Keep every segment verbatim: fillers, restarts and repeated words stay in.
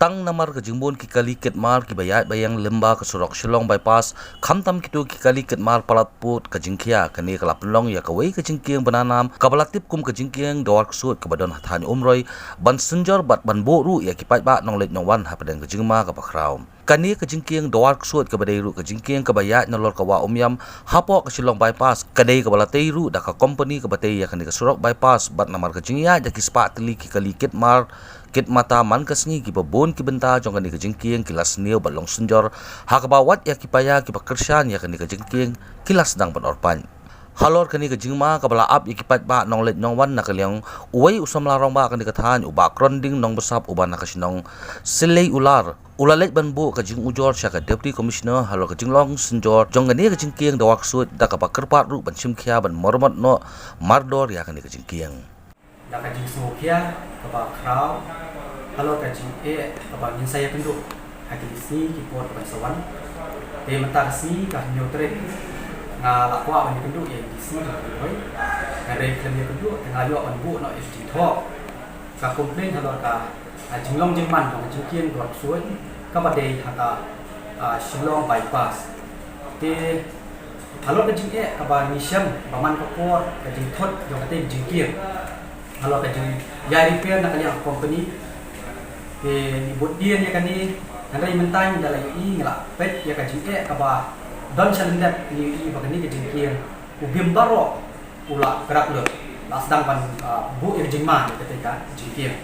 Tang namar ka jingbun ki kali kit mar kiba ïaid ba ïeng lyngba ka surok Shillong Bypass, khamtam kito ki kali kit mar palat pud ka jingkhia. Kane ka la pynlong ïa kawei ka jingkieng bnanam kaba la tip kum ka jingkieng Dwar Ksuid kaba don ha thaiñ Umroi, ban synjor bad ban buh ruh ïa ki paidbah nongleit nongwan hapdeng ka jingma kaba khraw. Kane ka jingkieng Dwar Ksuid kaba dei ruh ka jingkieng kaba ïaid nalor ka Wah Umiam hapoh ka Shillong Bypass, ka dei kaba la tei ruh da ka kompani kaba tei ïa kane ka surok bypass, bad namar ka jingïaid da ki spah tylli ki kali kit mar kit mata man ka sngi, kiba bun ki bynta jong kane ka jingkieng ki la sniew bad long synjor, ha kaba wat ïa ki paia kiba kyrshan ïa kane ka jingkieng ki la sdang ban orpait. Halor kane ka jingma kaba la ap ïa ki paidbah nongleit nongwan, na ka liang uwei u samla rangbah kane ka thaiñ, u Bah Kronding Nongbsap, uba na ka shnong Sylei Ular, u la leit ban buh ka jingujor sha ka Deputy Commissioner halor ka jinglong synjor jong kane ka jingkieng Dwar Ksuid, da kaba kyrpad ruh ban shim khia ban marmot noh mardor ïa kane ka jingkieng. Da ka jingsngewkhia kaba khraw halor ka jingeh kaba ngin sa ïakynduh ha kine ki sngi ki por kiban sa wan. Te mynta ka sngi ka hynñiew tarik, nga la kwah ban ïakynduh ïa D C jong ka Ri Bhoi. Hynrei khlem ïakynduh te nga ïoh ban buh noh ïa ka jingthoh, ka complain halor ka, ah, jinglong jingman jong ka jingkieng Dwar Ksuid kaba dei ha ka, ah, Shillong Bypass. Te halor ka jingeh kaba ngi shem ba man ka por ka jingthut jong kata ka jingkieng, halor ka jingïai repair na ka liang ka company, te ngi bud dien ïa kane. Hynrei mynta ngi da la ïohi, ngi la peit ïa ka jingeh kaba don sha lyndet, ngi ïohi ba kane ka jingkieng u bim baroh u la krak lut, la sdang ban, ah, buh ïa ka jingma ïa kata ka jingkieng.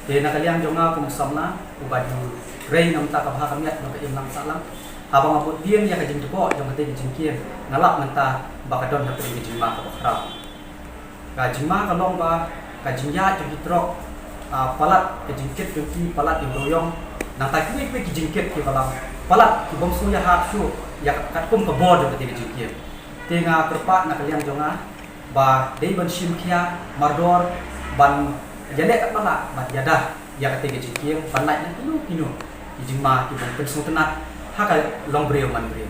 Te na ka liang jong nga kum u samla uba ju rei na ka bynta ka bha ka miat jong ka imlang sahlang, haba nga bud dien ïa ka jingtbok jong kata ka jingkieng, nga lap mynta ba ka don hapdeng ka jingma kaba khraw. Ka jingma ka long ba ka jingïaid jong ki trok, ah, palat, ka jingkit jong ki palat ïa u dewiong, nangta kiwei kiwei ki jingkit kiba la palat, ki bym sngewïahap shuh ïa katkum ka bor jong kata ka jingkieng. Te nga kyrpad na ka liang jong nga ba dei ban shim khia mardor, ban ïaleh katba lah bad ïada ïa kata ka jingkieng, ban lait na kino kino ki jingma kiban pynsngewtynnat ha ka longbriew manbriew.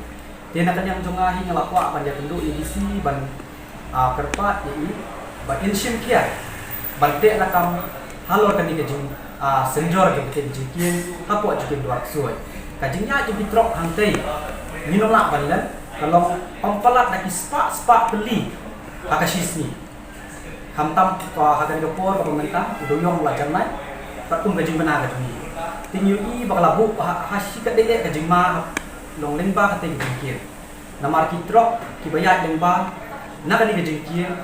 Te na ka liang jong nga hi, nga la kwah ban ïakynduh ïa D C ban, ah, kyrpad ïa i ba in shim khia ban teh lakam halor kane ka jing, ah, synjor jong kata ka jingkieng hapoh jingkieng Dwar Ksuid. Ka jingïaid jong ki trok hangtei, ngim lah ban lem, ka long ym palat da ki spah spah tylli ha ka shi sngi. Khamtam ka, ha kane ka por kaba mynta u dewiong u la jan lait, katkum ka jingbna ka jong ngi. Te ngi ïohi ba ka la buh ha, ha shi katdei eh ka jingma, long lyngba kata ka jingkieng. Namar ki trok kiba ïaid lyngba na kane ka jingkieng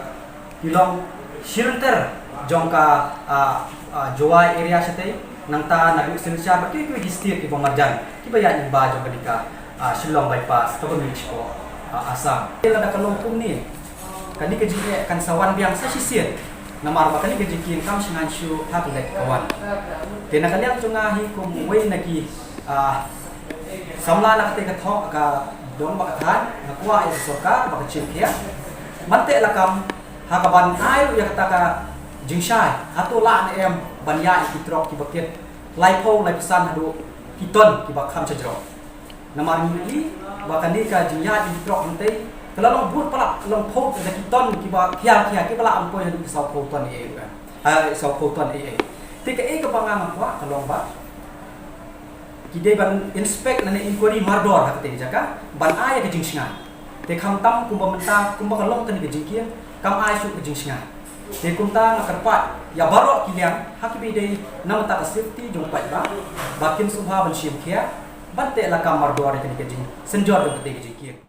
ki long shi lynter jong ka, ah, ah, Jowai area shatei, nangta naduh Silchar bad kiwei kiwei ki state kiba marjan kiba ïaid lyngba jong kane ka, ah, Shillong Bypass kaba mih shapoh, ah, Assam. Te lada ka long kumne, kane ka jingeh kan sa wan biang sa shisien, namar ba kane ka jingkieng kam shngaiñ shuh ha ka leit ka wan. Te na ka liang jong nga hi kum uwei na ki, ah, samla na kata ka thong, ka dong ba ka thaiñ, nga kwah ïa ka sorkar ba kan shim khia ban teh lakam ha kaban ai ruh ïa kata ka jingshai, hato lah ne em ban ïaid ïa ki trok kiba kit laiphew, laiphew san haduh ki ton kiba kham shajrong. Namar ngi ïohi ba kane ka jingïaid jong ki trok hangtei ka la long bun palat, long phew da ki ton kiba khia khia, kiba lah ban poi haduh ki sawphew ton ei ei ruh. Ah, sawphew ton ei ei. Te kaei kaba nga nga kwah ka long ba ki dei ban inspect lane inquiry mardor ha katei ka jaka ban ai ïa ka jingshngaiñ. Te khamtam kumba mynta, kumba ka long kane ka jingkieng, kam ai shuh ka jingshngaiñ. Te kumta nga kyrpad ïa baroh ki liang ha kiba ïadei na bynta ka safety jong u paidbah ba kin sngewbha ban shim khia ban teh lakam mardor ïa kane ka jingsynjor jong katei ka jingkieng.